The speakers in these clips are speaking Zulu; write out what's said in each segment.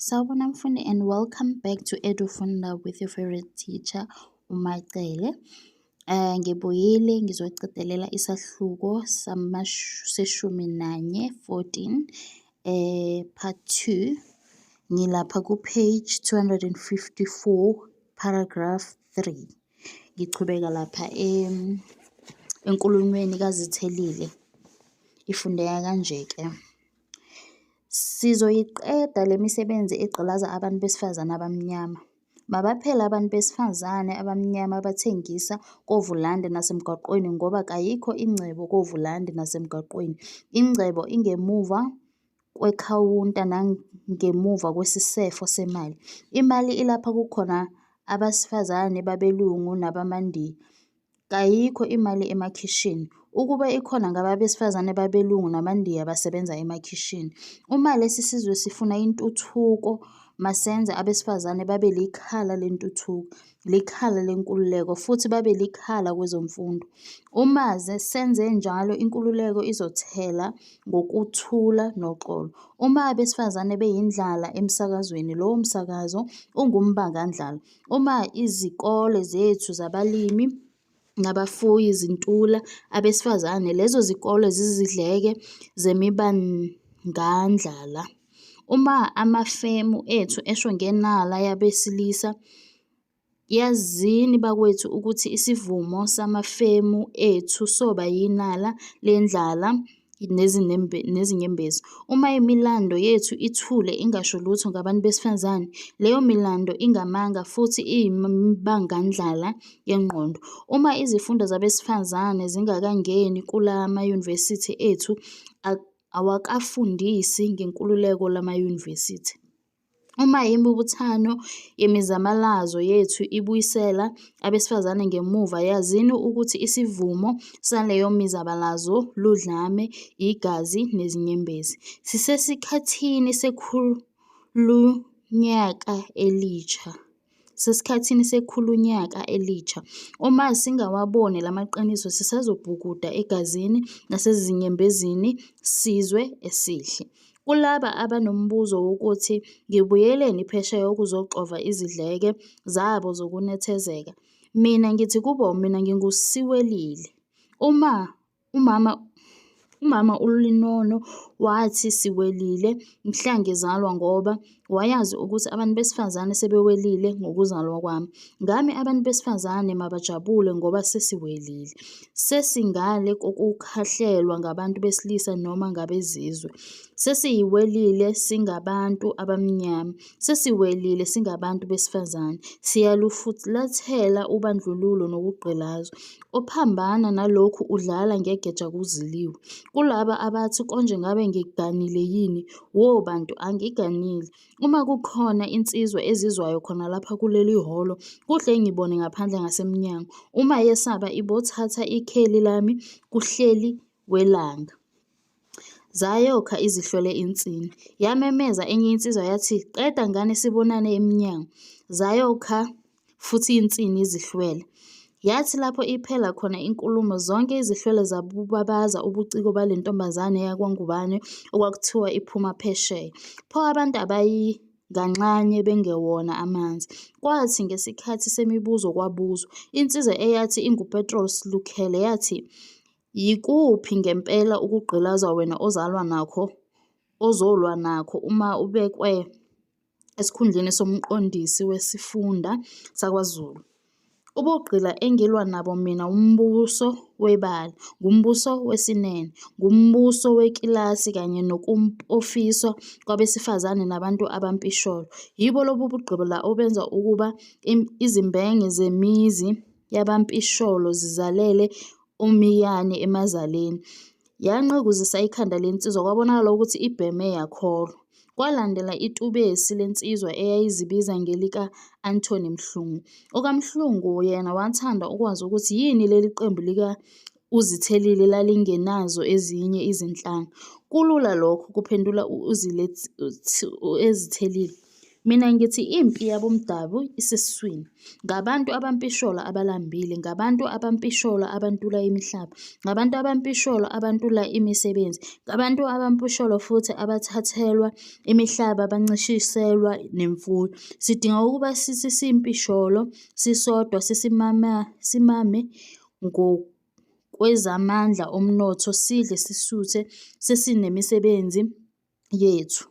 Sawubona mfundi and welcome back to EduFunda with your favorite teacher uMacele. Ngibuyile ngizocedelela isahluko seshumi nanye, 14, part 2. Ngilapha ku-page 254, paragraph 3. Ngichubeka lapha enkulumweni kaZithelile. Ifundeka kanje-ke. Sizoyiqeda le misebenzi egqilaza abantu besifazane abamnyama. Mabaphele abantu besifazane abamnyama abathengisa kovulandi nasemgwaqeni ngoba kayikho ingcebo kovulandi nasemgwaqeni, ingcebo ingemuva kwekhawunta nangemuva kwesisefo semali. Imali ilapha kukhona abesifazane babelungu nabamaNdiya, kayikho imali emakhishini. Ukube ikhona ngabe abesifazane babelungu namaNdiya basebenza emakhishini. Uma lesi sizwe sifuna intuthuko masenze abesifazane babe likhala lentuthuko, likhala lenkululeko futhi babe likhala kwezemfundo. Uma senzenjalo inkululeko izothela ngokuthula noxolo. Uma abesifazane beyindlala emsakazweni lowo msakazo ungumbangandlala. Uma izikole zethu zabalimi nabafuyi zintula abesifazane lezo zikole zizidleke zemibangandlala. Uma amafemu ethu esho ngenala yabesilisa, yazini bakwethu ukuthi isivuno samafemu ethu soba yinala lendlala nezinyembezi. Uma imilando yethu ithule ingasho lutho ngabantu besifazane, leyo milando ingamanga futhi iyimibangandlala yengqondo. Uma izifundo zabesifazane zingakangeni kula mayunivesithi ethu awakafundisi ngenkululeko lamayunivesithi. Uma imibuthano yemizabalazo yethu ibuyisela abesifazane ngemuva yazini ukuthi isivuno saleyo mizabalazo ludlame, igazi nezinyembezi. Sisesikhathini sekhulunyaka elitsha. Sisesikhathini sekhulunyaka elitsha. Uma singawaboni lamaqiniso sisazobhukuda egazini nasezinyembezini sizwe esihle. Kulaba abanombuzo wokuthi ngibuyeleni phesheya ukuzoxova izidleke zabo zokunethezeka, mina ngithi kubo mina nginguSiwelile. Umama uLinono wathi siwelile mhla ngizalwa ngoba wayazi ukuthi abantu besifazane sebewelile ngokuzalwa kwami. Ngami abantu besifazane mabajabule ngoba sesiwelile. Sesingale kokukhahlelwa ngabantu besilisa noma ngabezizwe. Sesiwelile singabantu abamnyama. Sesiwelile singabantu besifazane. Siyalufulathela ubandlululo nokugqilazwa. Ophambana nalokhu udlala ngegeja kuziliwe. Kulaba abathi konje ngabe ngiganile yini, wo bantu angiganile. Uma kukhona insizwa ezizwayo khona lapha kuleli hholo kuhle ingibone ngaphandle ngasemnyango. Uma yesaba ibothatha ikheli lami kuhleli welanga. Zayokha izihlwele insini. Yamemeza enye insizwa yathi, qeda ngane sibonane emnyango. Zayokha futhi insini izihlwele. Yathi lapho iphela khona inkulumo zonke izihlwele zabubabaza ubuciko bale ntombazane yakwaNgubane okwakuthiwa iphuma phesheya. Pho abantu abayi nganxanye bengewona amanzi. Kwathi ngesikhathi semibuzo kwabuzwa. Insizwa eyathi inguPetros Lukhele yathi, Yikuphi ngempela ukugqilazwa wena ozalwa nakho ozolwa nakho uma ubekwe esikhundleni somqondisi wesifunda saKwaZulu? Ubugqila engilwa nabo mina wumbuso webala, ngumbuso wesinene, ngumbuso wekilasi kanye nokumpofiswa kwabesifazane nabantu abampisholo. Yibo lobu bugqila obenza ukuba izimbenge zemizi yabampisholo zizalele omiyane emazaleni. Yanqekuzisa ikhanda le nsizwa kwabonakala ukuthi ibheme yakholwa. Kwalandela itubesi lensizwa eyayizibiza ngelika-Anthony Mhlungu. OkaMhlungu yena wathanda ukwazi ukuthi yini leli qembu lika-Uzithelile lalingenazo ezinye izinhlanga. Kulula lokho, kuphendula u-Uzithelile. Mina ngithi impi yabomdabu isesiswini. Ngabantu abampisholo abalambile, ngabantu abampisholo abantula imihlaba, ngabantu abampisholo abantula imisebenzi, ngabantu abampisholo futhi abathathelwa imihlaba bancishiselwa nemfuyo. Sidinga ukuba sithi simpisholo sisodwa sisimame ngokwezamandla omnotho sidle sisuthe sesinemisebenzi yethu.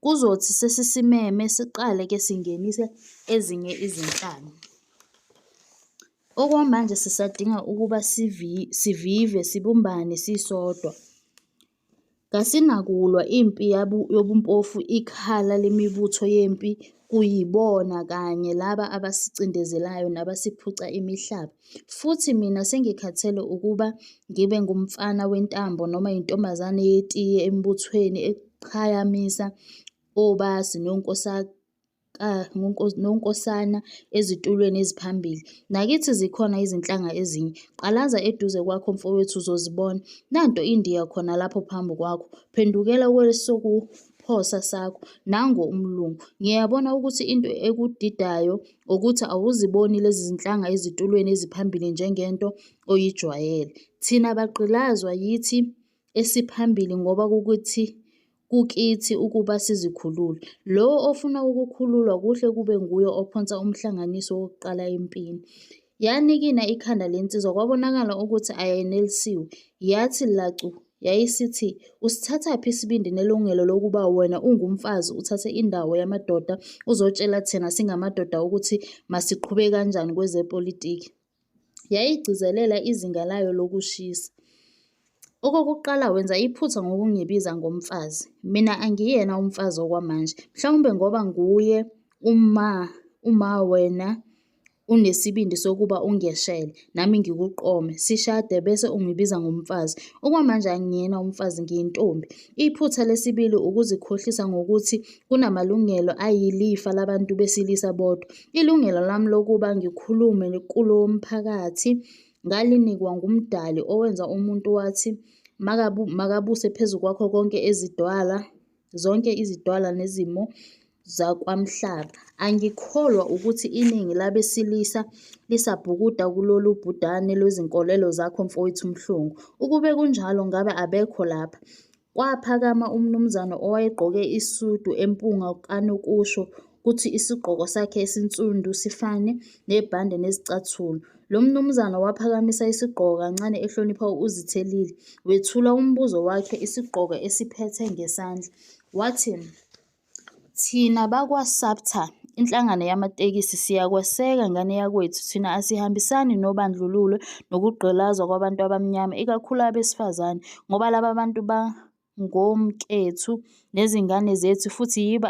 Kuzothi sesisimeme siqale-ke singenise ezinye izinhlanga. Okwamanje sisadinga ukuba sivive sibumbane sisodwa. Kasinakulwa impi yobumpofu ikhala lemibutho yempi kuyibona kanye laba abasicindezelayo nabasiphuca imihlaba. Futhi mina sengikhathele ukuba ngibe ngumfana wentambo noma intombazane yetiye emibuthweni eqhayamisa obasi nonkosana ezitulweni eziphambili. Nakithi zikhona izinhlanga ezinye. Qalaza eduze kwakho mfowethu uzozibona. Nanto iNdiya khona lapho phambi kwakho, phendukela kwesokuphosa sakho, nango umlungu. Ngiyabona ukuthi into ekudidayo ukuthi awuziboni lezi zinhlanga ezitulweni eziphambili njengento oyijwayele. Thina bagqilazwa yithi esiphambili ngoba kukithi ukuba sizikhulule. Lowo ofuna ukukhululwa kuhle kube nguye ophonsa umhlanganiso wokuqala empini. Yanikina ikhanda le nsizwa kwabonakala ukuthi ayenelisiwe. Yathi lacu yayisithi, "Usithathaphi isibindi nelungelo lokuba wena ungumfazi uthathe indawo yamadoda uzotshela thina singamadoda ukuthi masiqhube kanjani kwezepolitiki?" Yayigcizelela izinga layo lokushisa. Okokuqala wenza iphutha ngokungibiza ngomfazi. Mina angiyena umfazi okwamanje. Mhlawumbe ngoba nguye uma wena unesibindi sokuba ungeshele, nami ngikuqome, sishade bese ungibiza ngomfazi. Okwamanje angiyena umfazi ngiyintombi. Iphutha lesibili ukuzikhohlisa ngokuthi kunamalungelo ayilifa labantu besilisa bodwa. Ilungelo lami lokuba ngikhulume kulo mphakathi ngalinikwa nguMdali owenza umuntu wathi makabuse phezu kwakho konke zonke izidalwa nezimo zakwamhlaba. Angikholwa ukuthi iningi labesilisa lisabhukuda kulolu bhudane lwezinkolelo zakho mfowethu Mhlungu. Ukube kunjalo ngabe abekho lapha. Kwaphakama umnumzane owayegqoke isudu empunga kanokusho kuthi isigqoko sakhe esinsundu sifane nebhande nezicathulo. Lo mnumzane waphakamisa isigqoko kancane ehlonipha uZithelile. Wethula umbuzo wakhe isigqoko esiphethe ngesandla. Wathi, Thina bakwa-SAPTA, inhlangano yamatekisi, siyakweseka ngane yakwethu thina asihambisani nobandlululo nokugqilazwa kwabantu abamnyama ikakhulu abesifazane ngoba laba bantu bangomkethu nezingane zethu futhi yibo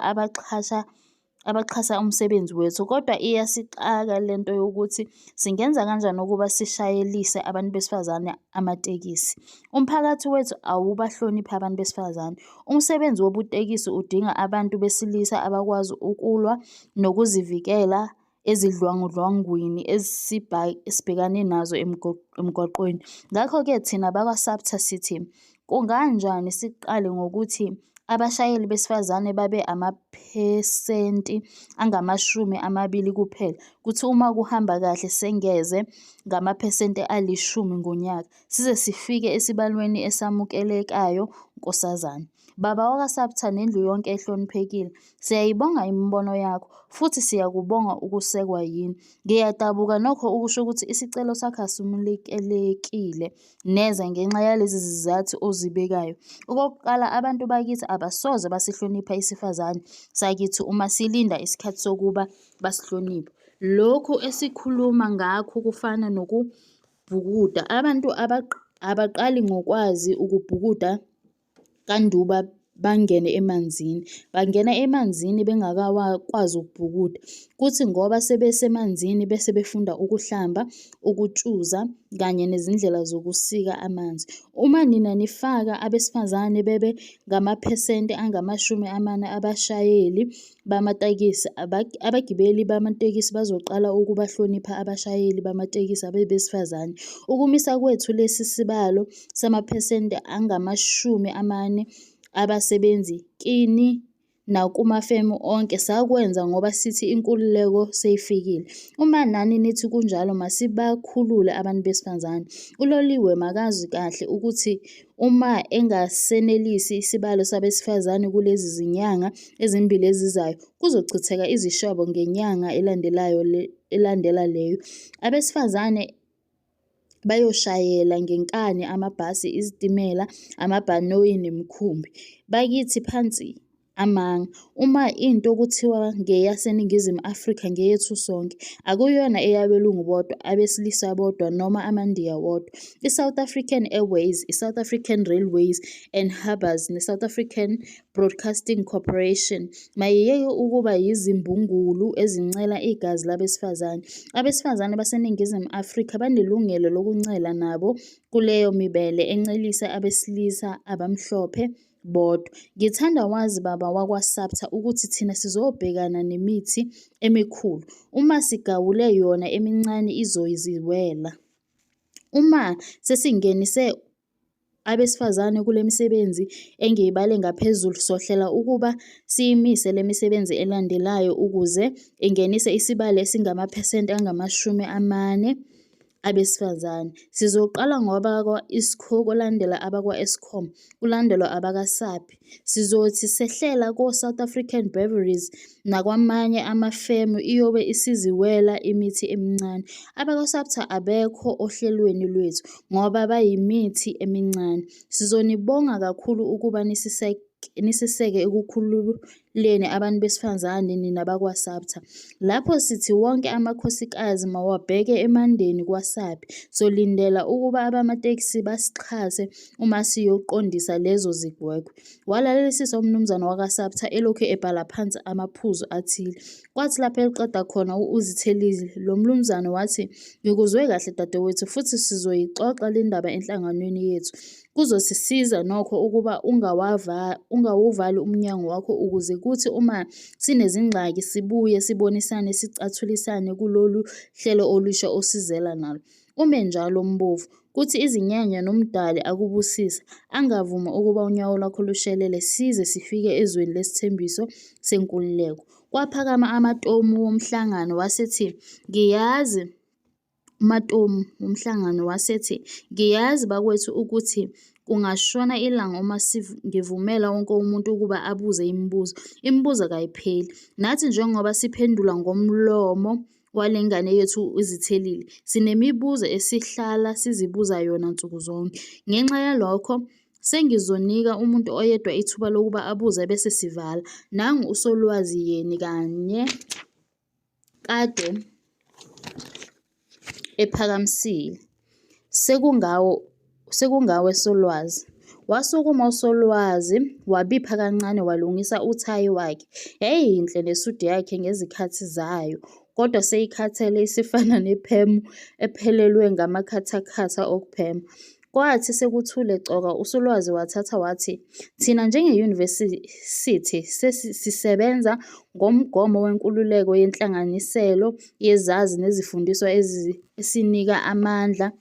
abaxhasa umsebenzi wethu kodwa iyasixaka lento yokuthi singenza kanjani ukuba sishayelise abantu besifazane amatekisi. Umphakathi wethu awubahloniphi abantu besifazane. Umsebenzi wobutekisi udinga abantu besilisa abakwazi ukulwa nokuzivikela ezidlwangudlwangwini esibhekane nazo emgwaqweni. Ngakho-ke thina bakwa-SAPTA sithi kunganjani siqale ngokuthi abashayeli besifazane babe amaphesenti angama-20 kuphela, kuthi uma kuhamba kahle sengeze ngamaphesenti ali-10 ngonyaka, size sifike esibalweni esamukelekayo nkosazane. Baba wakwa-SAPTA nendlu yonke ehloniphekile, siyayibonga imibono yakho, futhi siyakubonga ukusekwa yini. Ngiyadabuka nokho ukusho ukuthi isicelo sakho asamukelekile neze ngenxa yalezi zizathu ozibekayo. Okokuqala, abantu bakithi abasoze basihlonipha isifazane sakithi uma silinda isikhathi sokuba basihloniphe. Lokhu esikhuluma ngakho kufana nokubhukuda, abantu abaqali ngokwazi ukubhukuda kanduba bangene emanzini. Bangena emanzini bengakakwazi ukubhukuda. Kuthi ngoba sebesemanzini bese befunda ukuhlamba, ukutshuza kanye nezindlela zokusika amanzi. Uma nina nifaka abesifazane bebe ngamaphesenti angama-40 abashayeli bamatekisi, abagibeli bamatekisi bazoqala ukubahlonipha abashayeli bamatekisi abebesifazane. Ukumisa kwethu lesi sibalo samaphesenti angama-40 abasebenzi kini nakumafemu onke sakwenza ngoba sithi inkululeko seyifikile. Uma nani nithi kunjalo masibakhulule abantu besifazane. ULoliwe makazi kahle ukuthi uma engasenelisi isibalo sabesifazane kulezi zinyanga ezimbili ezizayo, kuzochitheka izishebo ngenyanga elandela leyo. Abesifazane bayoshayela ngenkani amabhasi, izitimela, amabhanoyi nemikhumbi. Bakithi phansi amanga. Uma into kuthiwa ngeyaseNingizimu Afrika ngeyethu sonke. Akuyona eyabelungu bodwa, abesilisa bodwa noma amaNdiya wodwa. I-South African Airways, i-South African Railways and Harbours ne-South African Broadcasting Corporation mayiyeke ukuba yizimbungulu ezincela igazi labesifazane. Abesifazane baseNingizimu Afrika banelungelo lokuncela nabo kuleyo mibele encelisa abesilisa abamhlophe bodwa. Ngithanda wazi baba wakwa-SAPTA ukuthi thina sizobhekana nemithi emikhulu. Uma sigawule yona emincane izoziwela. Uma sesingenise abesifazane kule misebenzi engiyibale ngaphezulu sohlela ukuba siyimise le misebenzi elandelayo ukuze ingenise isibalo esingamaphesenti angama-40 abesifazane. Sizoqala ngabakwa-Isco kulandele abakwa-Eskom, kulandele abakwaSappi. Sizothi sehlela koSouth African Breweries nakwamanye amafemu iyobe isiziwela imithi emincane. AbakwaSapta abekho ohlelweni lwethu ngoba bayimithi emincane. Sizonibonga kakhulu ukuba niseseke ekukhululeni abantu besifazane nina bakwaSapta. Lapho sithi wonke amakhosikazi mawabheke eMandeni kwaSappi, solindela ukuba abamatekisi basixhase uma siyoqondisa lezo zigwegwe. Walalelisisa umnumzane wakwaSapta elokhu ebhala phansi amaphuzu athile. Kwathi lapho eqeda khona u-Uzithelile, lo mnumzane wathi, Ngikuzwe kahle dadewethu futhi sizoyixoxa le ndaba enhlanganweni yethu. Kuzosisiza nokho ukuba ungawuvali umnyango wakho ukuze kuthi uma sinezingxaki sibuye sibonisane sicathulisane kulolu hlelo olusha osizela nalo. Ume njalo Mbovu, kuthi izinyanya noMdali akubusise, angavumi ukuba unyawo lwakho lushelele size sifike ezweni lesithembiso senkululeko. Kwaphakama amatomu womhlangano wasethi, Ngiyazi Umatomu womhlangano wasethi, Ngiyazi bakwethu ukuthi kungashona ilanga uma ngivumela wonke umuntu ukuba abuze imibuzo. Imibuzo kayipheli. Nathi njengoba siphendula ngomlomo wale ngane yethu u-Uzithelile, sinemibuzo esihlala sizibuza yona nsuku zonke. Ngenxa yalokho sengizonika umuntu oyedwa ithuba lokuba abuze bese sivala. Nangu uSolwazi Yeni kanye kade ephakamisile. Sekungawe Solwazi. Wasukuma uSolwazi wabipha kancane walungisa uthayi wakhe. Yayiyinhle nesudi yakhe ngezikhathi zayo kodwa seyikhathele isifana nephemu ephelelwe ngamakhathakhatha okuphema. Kwathi sekuthule cwaka uSolwazi wathatha wathi, Thina njengeYunivesithi sisebenza ngomgomo wenkululeko yenhlanganisela yezazi nezifundiswa esinika amandla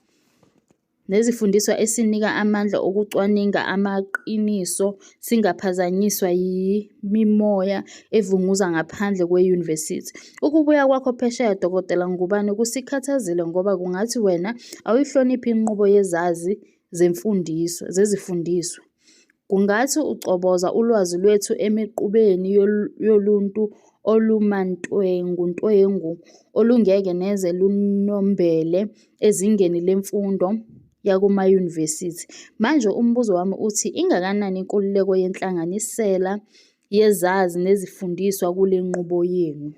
nezifundiswa esinika amandla okucwaninga amaqiniso singaphazanyiswa yimimoya evunguza ngaphandle kweyunivesithi. Ukubuya kwakho phesheya Dokotela Ngubane kusikhathazile ngoba kungathi wena awuyihloniphi inqubo yezazi zezifundiswa. Kungathi ucoboza ulwazi lwethu emiqubeni yoluntu olumantwenguntwengu olungeke neze lunombele ezingeni lemfundo yakumayunivesithi. Manje umbuzo wami uthi ingakanani inkululeko yenhlanganisela yezazi nezifundiswa kule nqubo yenu?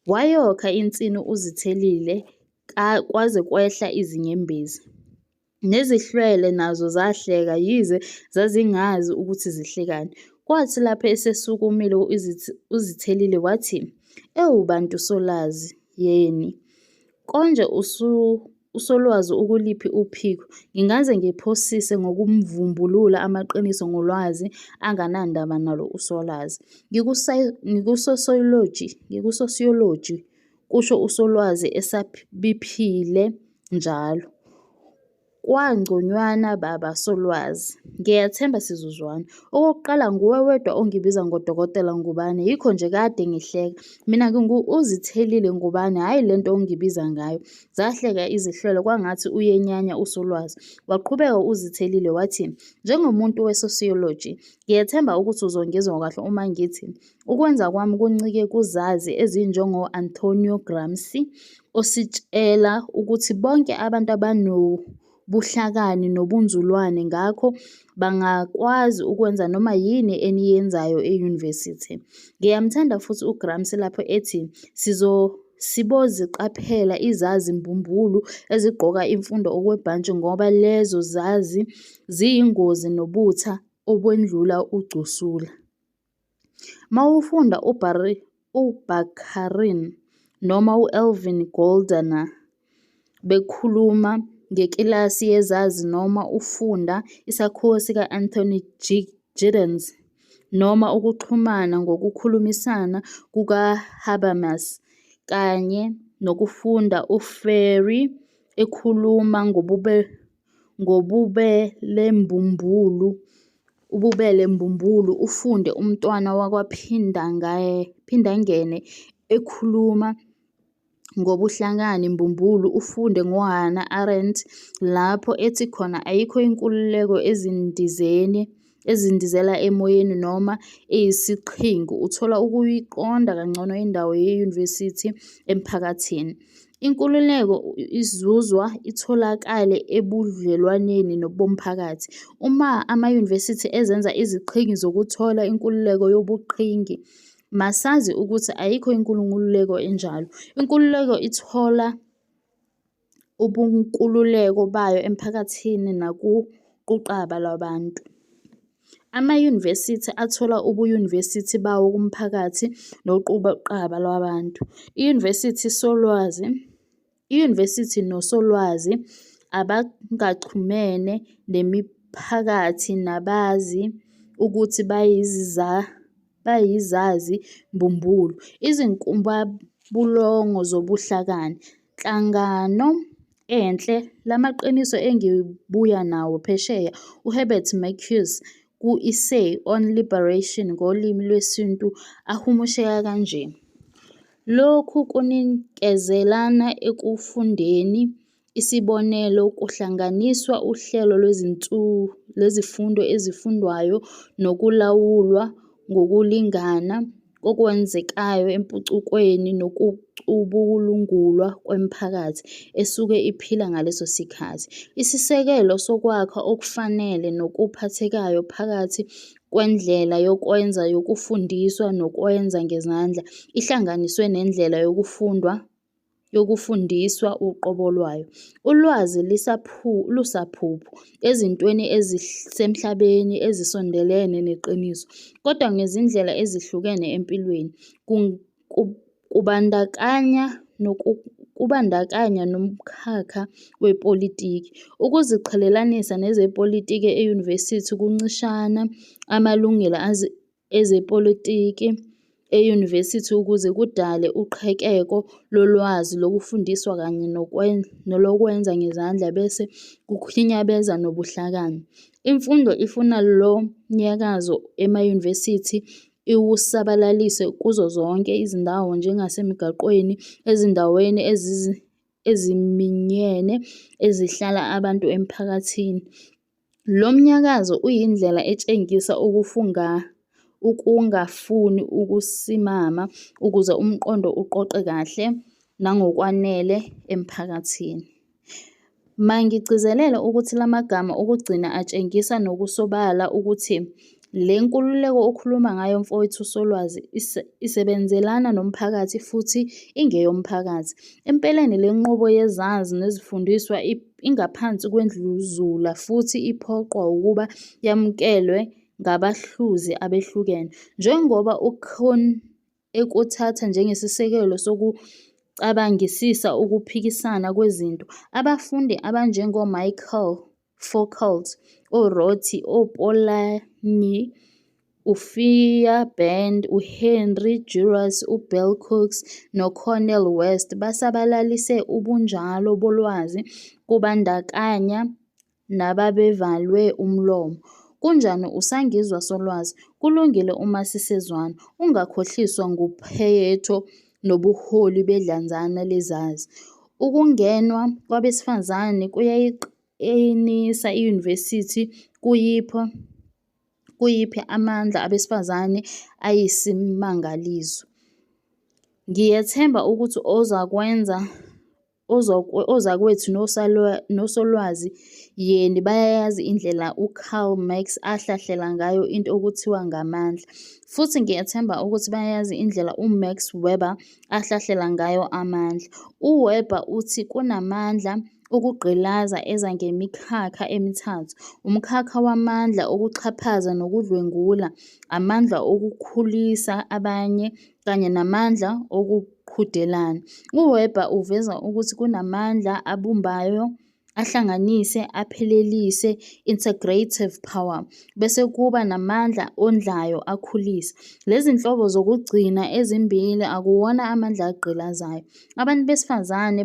Wayokha insini uZithelile kwaze kwehla izinyembezi. Nezihlwele nazo zahleka yize zazingazi ukuthi zihlekani. Kwathi lapho esesukumile uZithelile wathi, Ewu bantu Solwazi yeni, konje uSolwazi ukuliphi uphiko? Ngingaze ngiphosise ngokumvumbulula amaqiniso ngolwazi anganandaba nalo uSolwazi. NgikuSosiyoloji, kusho uSolwazi esabiphile njalo. Kwangconywana baba Solwazi, ngiyathemba sizozwana. Okokuqala nguwe wedwa ongibiza ngoDokotela Ngubane, yikho nje kade ngihleka. Mina ngingu-Uzithelile Ngubane, hhayi lento ongibiza ngayo. Zahleka izihlwele kwangathi uyenyanya uSolwazi. Waqhubeka u-Uzithelile wathi, njengomuntu we-sociology, ngiyethemba ukuthi uzongizwa kahle uma ngithi, ukwenza kwami kuncike kuzazi ezinjengo-Antonio Gramsci ositshela ukuthi bonke abantu banobuhlakani nobunzulwane ngakho bangakwazi ukwenza noma yini eniyenzayo e-yunivesithi. Ngiyamthanda futhi uGramsci lapho ethi siboziqaphela izazi mbumbulu ezigqoka imfundo okwebhantshi ngoba lezo zazi ziyingozi nobutha obedlula ugcusula. Mawufunda uBakharin noma u-Alvin Goldner bekhuluma ngekilasi yezazi noma ufunda isakhiwo sika-Anthony Giddens noma ukuxhumana ngokukhulumisana kukaHabermas kanye nokufunda uFreire ekhuluma ngobubele-mbumbulu, ububele-mbumbulu ufunde uMntwana wakwaPhindangene ekhuluma ngobuhlakani mbumbulu ufunde ngoHannah Arendt lapho ethi khona ayikho inkululeko ezindizela emoyeni noma eyisiqhingi uthola ukuyiqonda kangcono indawo yeyunivesithi emphakathini. Inkululeko izuzwa itholakale ebudlelwaneni bomphakathi. Uma amayunivesithi ezenza iziqhingi zokuthola inkululeko yobuqhingi, masazi ukuthi ayikho inkululeko enjalo. Inkululeko ithola ubunkululeko bayo emphakathini nakuquqaba lwabantu. Amayunivesithi athola ubuyunivesithi bawo kumphakathi noquqaba lwabantu. Iyunivesithi nosolwazi abangaxhumene nemiphakathi nabazi ukuthi bayizazi mbumbulu, izinkumbabulongo zobuhlakani. Nhlangano enhle, lamaqiniso engibuya nawo phesheya uHerbert Marcuse ku-Essay on Liberation ngolimi lwesiNtu ahumusheka kanje. Lokhu kunikezelana ekufundeni, isibonelo, kuhlanganiswa uhlelo lwezifundo ezifundwayo nokulawulwa ngokulingana kokwenzekayo empucukweni nokucubungulwa kwemiphakathi esuke iphila ngaleso sikhathi. Isisekelo sokwakha okufanele nokuphathekayo phakathi kwendlela yokwenza yokufundiswa nokwenza ngezandla ihlanganiswe nendlela yokufundiswa uqobo lwayo. Ulwazi lusaphuphu ezintweni ezisemhlabeni ezisondelene neqiniso, kodwa ngezindlela ezihlukene empilweni, kubandakanya nomkhakha wepolitiki. Ukuziqhelelanisa nezepolitiki eyunivesithi kuncishana amalungelo ezepolitiki eyunivesithi ukuze kudale uqhekeko lolwazi lokufundiswa kanye nolokwenza ngezandla bese kukhinyabeza nobuhlakani. Imfundo ifuna lo mnyakazo emayunivesithi iwusabalalise kuzo zonke izindawo njengasemigwaqweni, ezindaweni eziminyene ezihlala abantu emphakathini. Lo mnyakazo uyindlela etshengisa ukungafuni ukusimama ukuze umqondo uqoqe kahle nangokwanele emphakathini. Mangigcizelele ukuthi lamagama okugcina atshengisa nokusobala ukuthi le nkululeko okhuluma ngayo mfowethu Solwazi isebenzelana nomphakathi futhi ingeyomphakathi. Empeleni le nqubo yezazi nezifundiswa ingaphansi kwendluzula futhi iphoqwa ukuba yamukelwe ngabahluzi abehlukene. Njengoba uKuhn ekuthatha njengesisekelo sokucabangisisa ukuphikisana kwezinto, abafundi abanjengoMichel Foucault, uRorty, uPolanyi, uFeyerabend, uHenri Duras, uBell Hooks noCornel West basabalalise ubunjalo bolwazi kubandakanya nababevalwe umlomo. "Kunjani usangizwa Solwazi? Kulungile uma sisezwana, ungakhohliswa nguPeyeto nobuholi bedlanzana lezazi. Ukungenwa kwabesifazane kuyayiqinisa iYunivesithi kuyiphe amandla abesifazane ayisimangaliso. Ngiyethemba ukuthi ozakwethu noSolwazi Yeni bayayazi indlela uKarl Marx ahlahlela ngayo into okuthiwa ngamandla. Futhi ngiyethemba ukuthi bayayazi indlela uMax Weber ahlahlela ngayo amandla. UWeber uthi kunamandla okugqilaza eza ngemikhakha emithathu, umkhakha wamandla okuxhaphaza nokudlwengula, amandla okukhulisa abanye kanye namandla okuqhudelana. UWeber uveza ukuthi kunamandla abumbayo, ahlanganise, aphelelise, integrative power, bese kuba namandla ondlayo akhulise. Lezinhlobo zokugcina ezimbili akuwona amandla agqilazayo. Abantu besifazane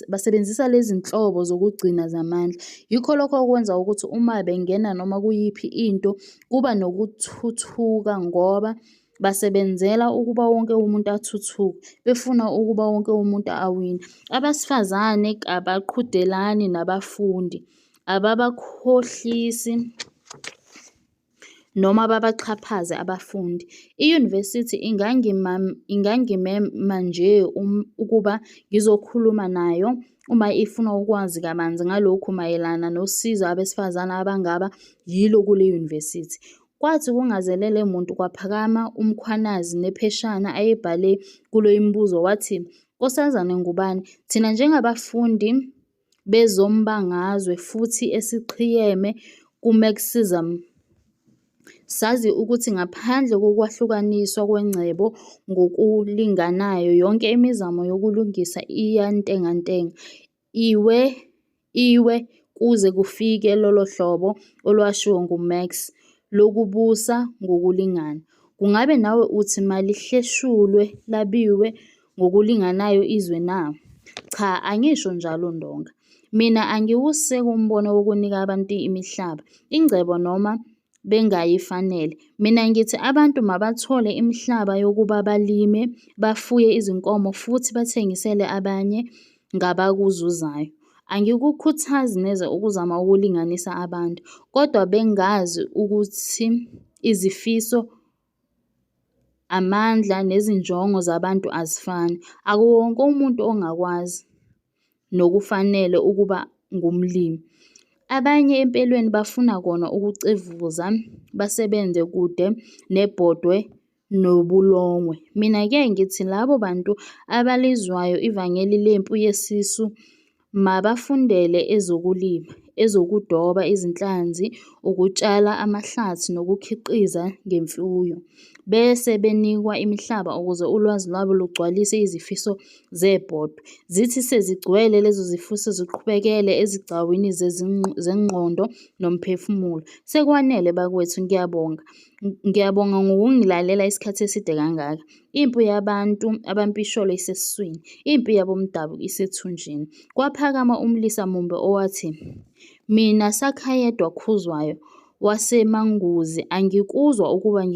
basebenzisa lezinhlobo zokugcina zamandla. Yikho lokho okwenza ukuthi uma bengena noma kuyiphi into kuba nokuthuthuka ngoba basebenzela ukuba wonke umuntu athuthuke, befuna ukuba wonke umuntu awine. Abesifazane kabaqhudelani nabafundi, ababakhohlisi noma babaxhaphaze abafundi. Iyunivesithi ingangimema nje ukuba ngizokhuluma nayo uma ifuna ukwazi kabanzi ngalokhu mayelana nosizo abesifazane abangaba yilo kule yunivesithi. Kwathi kungazelele muntu kwaphakama uMkhwanazi nepheshana ayebhale kulo imibuzo wathi, "Nkosazana Ngubane, thina njengabafundi bezombangazwe futhi esiqhiyeme ku-Marxism, sazi ukuthi ngaphandle kokwahlukaniswa kwengcebo ngokulinganayo yonke imizamo yokulungisa iyantengantenga, iwe kuze kufike lolohlobo olwashiwo ngu-Marx lokubusa ngokulingana. Kungabe nawe uthi malihleshulwe labiwe ngokulinganayo izwe na? Cha angisho njalo Ndonga. Mina angiwuseki umbono wokunika abantu imihlaba, ingcebo noma bengayifanele. Mina ngithi abantu mabathole imihlaba yokuba balime, bafuye izinkomo futhi bathengisele abanye ngabakuzuzayo. Angikukhuthazi neze ukuzama ukulinganisa abantu, kodwa bengazi ukuthi izifiso, amandla nezinjongo zabantu azifani. Akuwonke umuntu ongakwazi nokufanele ukuba ngumlimi. Abanye empeleni bafuna kona ukucevuza basebenze kude nebhodwe nobulongwe. Mina-ke ngithi labo bantu abalizwayo ivangeli lempi yesisu mabafundele ezokulima, ezokudoba izinhlanzi, ukutshala amahlathi nokukhiqiza ngemfuyo, bese benikwa imihlaba ukuze ulwazi lwabo lugcwalise izifiso zebhodwe. Zithi sezigcwele lezo zifiso ziqhubekele ezigcawini zengqondo nomphefumulo. Sekwanele bakwethu ngiyabonga. Ngiyabonga ngokungilalela isikhathi eside kangaka. Impi yabantu abampisholo isesiswini, impi yabomdabu isethunjini. Kwaphakama umlisa mumbe owathi, "Mina Sakhayedwa Khuzwayo waseManguzi angikuzwa ukuba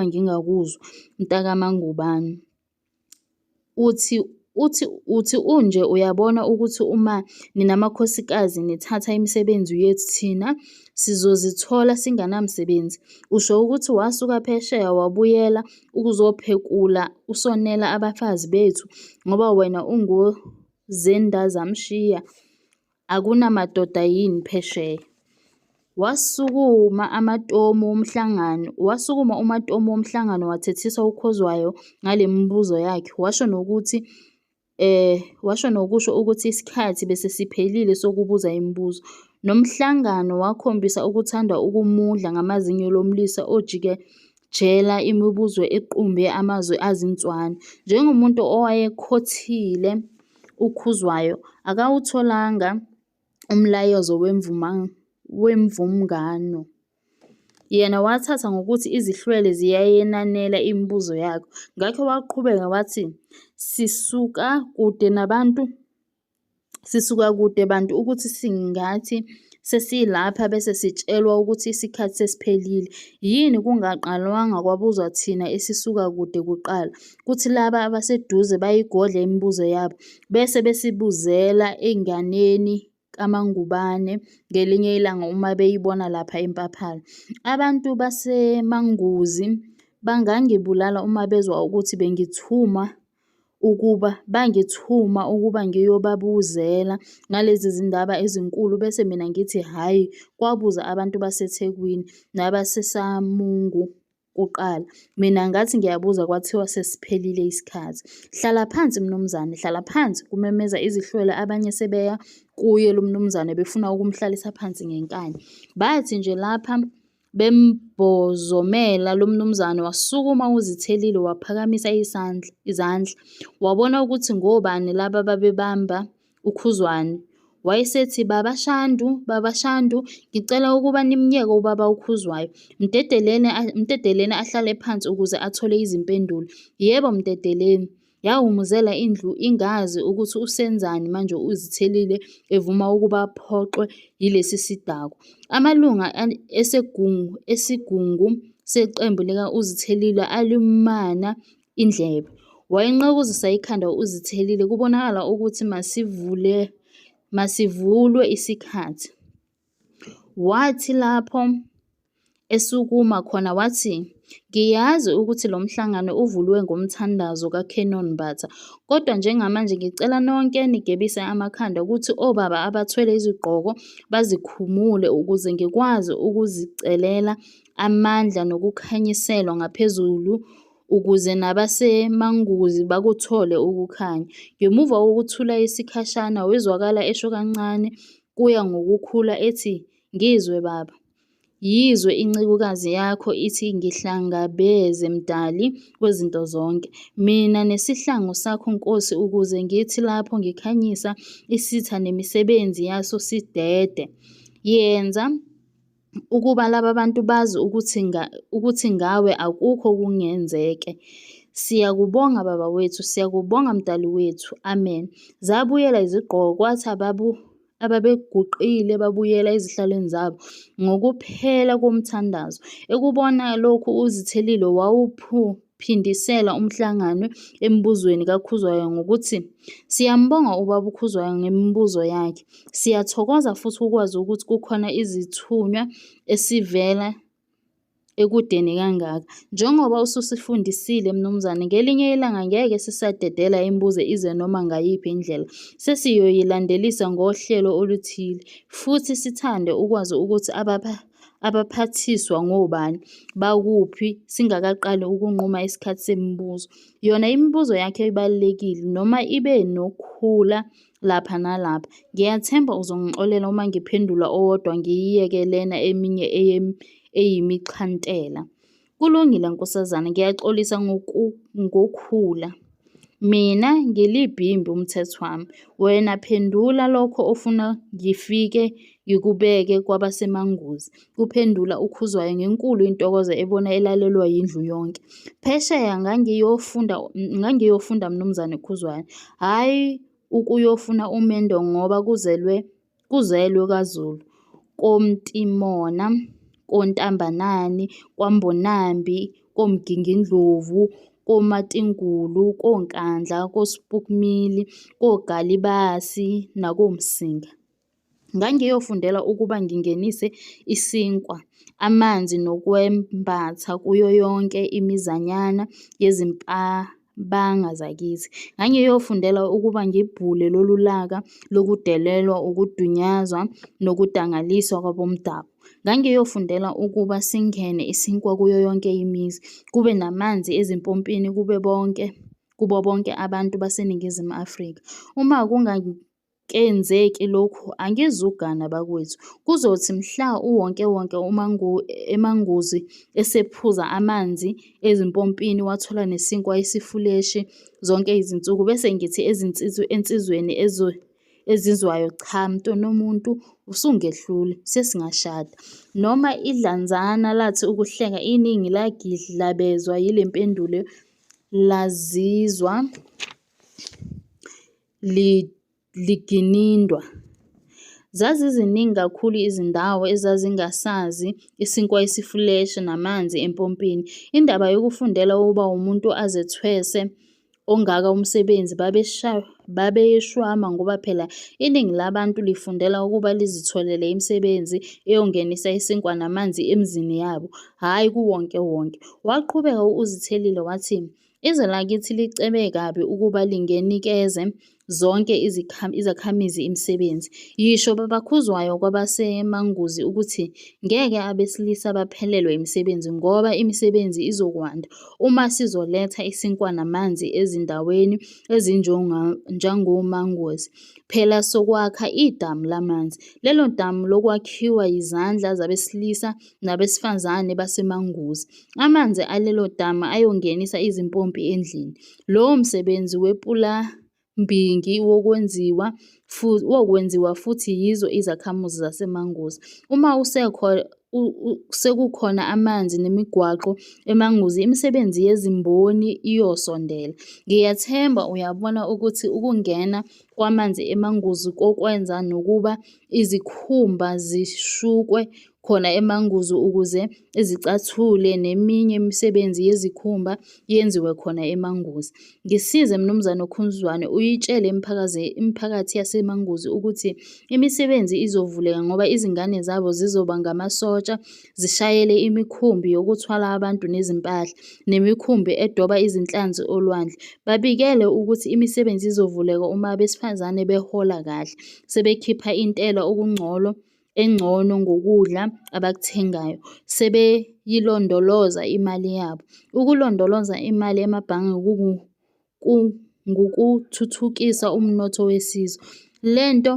ngingakuzwa mntakaMaNgubane. Uthi unje uyabona ukuthi uma ninamakhosikazi nithatha imisebenzi yethu thina sizozithola singanamsebenzi. Usho ukuthi wasuka phesheya wabuyela ukuzophekula usonela abafazi bethu ngoba wena unguzendazamshiya, akunamadoda yini phesheya?" Wasukuma umatomu womhlangano wathethisa uKhuzwayo ngale mibuzo yakhe, washo nokusho ukuthi isikhathi besesiphelile sokubuza imibuzo. Nomhlangano wakhombisa ukuthanda ukumudla ngamazinyo lomlisa ojikijela imibuzo equmbe amazwi azinzwane. Njengomuntu owayekhothile uKhuzwayo akawutholanga umlayezo wemvumngano. Yena wathatha ngokuthi izihlwele ziyayenanela imibuzo yakhe, ngakho waqhubeka wathi, "Sisuka kude nabantu Sisuka kude bantu ukuthi singathi sesilapha bese sitshelwa ukuthi isikhathi sesiphelile. Yini kungaqalwanga kwabuzwa thina esisuka kude kuqala, kuthi laba abaseduze bayigodle imibuzo yabo, bese besibuzela enganeni kaMaNgubane ngelinye ilanga uma beyibona lapha eMpaphala. Abantu baseManguzi bangangibulala uma bezwa ukuthi bangithuma ukuba ngiyobabuzela ngalezi zindaba ezinkulu bese mina ngithi hhayi, kwabuza abantu baseThekwini nabaseSamungu kuqala. Mina ngathi ngiyabuza kwathiwa sesiphelile isikhathi. Hlala phansi mnumzane, hlala phansi, kumemeza izihlwele abanye sebeya kuye lo mnumzane befuna ukumhlalisa phansi ngenkani. Bathi nje lapha bembhozomela lo mnumzane wasukuma uZithelile waphakamisa isandla, izandla. Wabona ukuthi ngobani laba babebamba uKhuzwane. Wayesethi, Baba Shandu, Baba Shandu, ngicela ukuba nimyeke ubaba uKhuzwayo. Mdedeleni, mdedeleni ahlale phansi ukuze athole izimpendulo. Yebo, mdedeleni. Yahhumuzela indlu ingazi ukuthi usenzani manje uZithelile evuma ukuba aphoxwe yilesi sidakwa. Amalunga esigungu seqembu lika-Uzithelile alumana indlebe. Wayenqekuzisa ikhanda uZithelile kubonakala ukuthi masivulwe isikhathi. Wathi lapho esukuma khona wathi, Ngiyazi ukuthi lo mhlangano uvulwe ngomthandazo kaCanon Mbatha, kodwa njengamanje ngicela nonke nigebise amakhanda kuthi obaba abathwele izigqoko bazikhumule ukuze ngikwazi ukuzicelela amandla nokukhanyiselwa ngaphezulu ukuze nabaseManguzi bakuthole ukukhanya. Ngemuva kokuthula isikhashana wezwakala esho kancane kuya ngokukhula ethi, Ngizwe baba. Yizwe incekukazi yakho ithi ngihlangabeze Mdali wezinto zonke. Mina nesihlangu sakho Nkosi ukuze ngithi lapho ngikhanyisa isitha nemisebenzi yaso sidede. Yenza ukuba laba bantu bazi ukuthi nga, ukuthi ngawe akukho okungenzeke. Siyakubonga Baba wethu, siyakubonga Mdali wethu. Amen. Zabuyela izigqoko kwathi ababu ababeguqile babuyela ezihlalweni zabo ngokuphela komthandazo. Ekubona lokhu uZithelile wawuphindisela umhlangano emibuzweni kaKhuzwayo ngokuthi, Siyambonga ubaba uKhuzwayo ngemibuzo yakhe. Siyathokoza futhi ukwazi ukuthi kukhona izithunywa esivela ekudeni kangaka. Njengoba ususifundisile mnumzane, ngelinye ilanga ngeke sisadedela imibuzo ize noma ngayiphi indlela. Sesiyoyilandelisa ngohlelo oluthile. Futhi sithande ukwazi ukuthi abaphathiswa ngobani, bakuphi singakaqali ukunquma isikhathi semibuzo. Yona imibuzo yakho ibalulekile, noma ibe nokhula lapha nalapha. Ngiyathemba uzongixolela uma ngiphendula owodwa ngiyiyeke lena eminye eyimixhantela. Kulungile nkosazana, ngiyaxolisa ngokhula. Mina ngilibhimbi umthetho wami. Wena phendula lokho ofuna ngifike ngikubeke kwabaseManguzi, kuphendula uKhuzwayo ngenkulu intokozo ebona elalelwa yindlu yonke. Phesheya ngangiyofunda ngangiyofunda Mnumzane Khuzwayo, hhayi ukuyofuna umendo ngoba kuzelwe kuzelwe kwaZulu, koMtimona, koNtambanani, kwaMbonambi, koMgingindlovu, koMatingulu, koNkandla, koSpukumile, koGalibasi nakoMsinga. Ngangiyofundela ukuba ngingenise isinkwa, amanzi nokwembatha kuyo yonke imizanyana yezimpabanga zakithi. Ngangiyofundela ukuba ngibhule lolu laka lokudelelwa, ukudunyazwa nokudangaliswa kwabomdabu. Ngangiyofundela ukuba singene isinkwa kuyo yonke imizi, kube namanzi ezimpompini kube bonke kubo bonke abantu baseNingizimu Afrika. Uma kenzeki lokhu angizugana bakwethu. Kuzothi mhla uwonkewonke eManguzi esephuza amanzi ezimpompini wathola nesinkwa esifuleshi zonke izinsuku bese ngithi ensizweni ezizwayo cha mntanomuntu usungehlule sesingashada. Noma idlanzana lathi ukuhleka iningi lagidlabezwa yile mpendulo lazizwa. liginindwa. Zaziziningi kakhulu izindawo ezazingasazi isinkwa esifuleshi namanzi empompini. Indaba yokufundela ukuba umuntu azethwese ongaka umsebenzi babeyishwama ngoba phela iningi labantu lifundela ukuba lizitholele imisebenzi eyongenisa isinkwa namanzi emizini yabo, hhayi kuwonkewonke. Waqhubeka u-Uzithelile wathi, "Izwe lakithi licebe kabi ukuba lingenikeze zonke izakhamizi imisebenzi. Yisho baba Khuzwayo kwabaseManguzi ukuthi ngeke abesilisa baphelelwe imisebenzi ngoba imisebenzi izokwanda uma sizoletha isinkwa namanzi ezindaweni ezinjengoManguzi. Phela sokwakha idamu lamanzi. Lelo damu lokwakhiwa yizandla zabesilisa nabesifazane baseManguzi. Amanzi alelo damu ayongenisa izimpompi endlini. Lowo msebenzi wepulambingi wokwenziwa futhi yizo izakhamuzi zaseManguzi. Uma sekukhona amanzi nemigwaqo eManguzi imisebenzi yezimboni iyosondela. Ngiyathemba uyabona ukuthi ukungena kwamanzi eManguzi kokwenza nokuba izikhumba zishukwe khona eManguzi ukuze izicathulo neminye imisebenzi yezikhumba yenziwe khona eManguzi. Ngisize Mnumzane Khuzwayo uyitshele imiphakathi yaseManguzi ukuthi imisebenzi izovuleka ngoba izingane zabo zizoba ngamasotsha zishayele imikhumbi yokuthwala abantu nezimpahla, nemikhumbi edoba izinhlanzi olwandle. Babikele ukuthi imisebenzi izovuleka uma abesifazane behola kahle, sebekhipha intela engcono ngokudla abakuthengayo, sebeyilondoloza imali yabo. Ukulondoloza imali emabhange ngukuthuthukisa umnotho wesizwe. Lento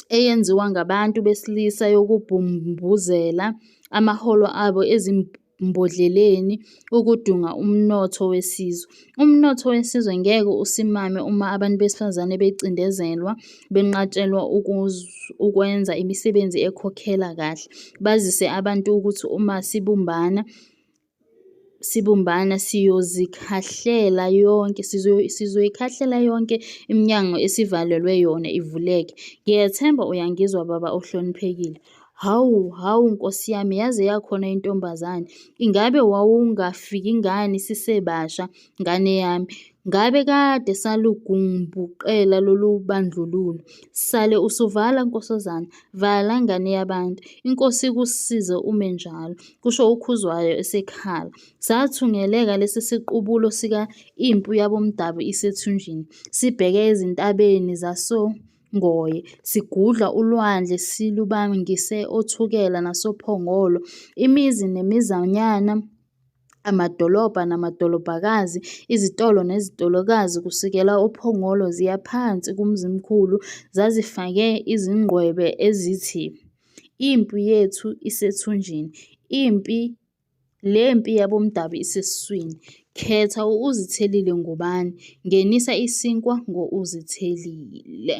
eyenziwa ngabantu besilisa yokubhumbuzela amaholo abo ezimbodleleni ukudunga umnotho wesizwe. Umnotho wesizwe ngeke usimame uma abantu besifazane becindezelwa, benqatshelwa ukwenza imisebenzi ekhokhela kahle. Bazise abantu ukuthi uma sibumbana sizoyikhahlela yonke iminyango esivalelwe yona ivuleke. Ngiyethemba uyangizwa baba ohloniphekile. Hawu, hawu Nkosi yami yaze yakhona intombazane. Ingabe wawungafiki ngani sisebasha ngane yami? Ngabe kade salugumbuqela lolu bandlululo. Sale usuvala nkosazana, vala ngane yabantu. Inkosi ikusize ume njalo, kusho uKhuzwayo esekhala. Sathungeleka lesi siqubulo sika impi yabomdabu isethunjini, sibheke ezintabeni zasoNgoye, sigudla ulwandle silubangise oThukela nasoPhongolo. Imizi nemizanyana, amadolobha namadolobhakazi, izitolo nezitolokazi kusukela oPhongolo ziya phansi kuMzimkhulu zazifake izingqwebe ezithi, "Impi yethu isethunjini, le mpi yabomdabu isesiswini, khetha u-Uzithelile ngubani, ngenisa isinkwa ngo-Uzithelile."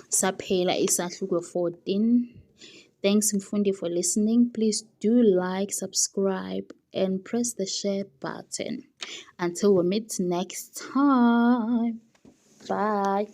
Saphela isahluko 14. Thanks mfundi for listening. Please do like, subscribe and press the share button. Until we meet next time. Bye.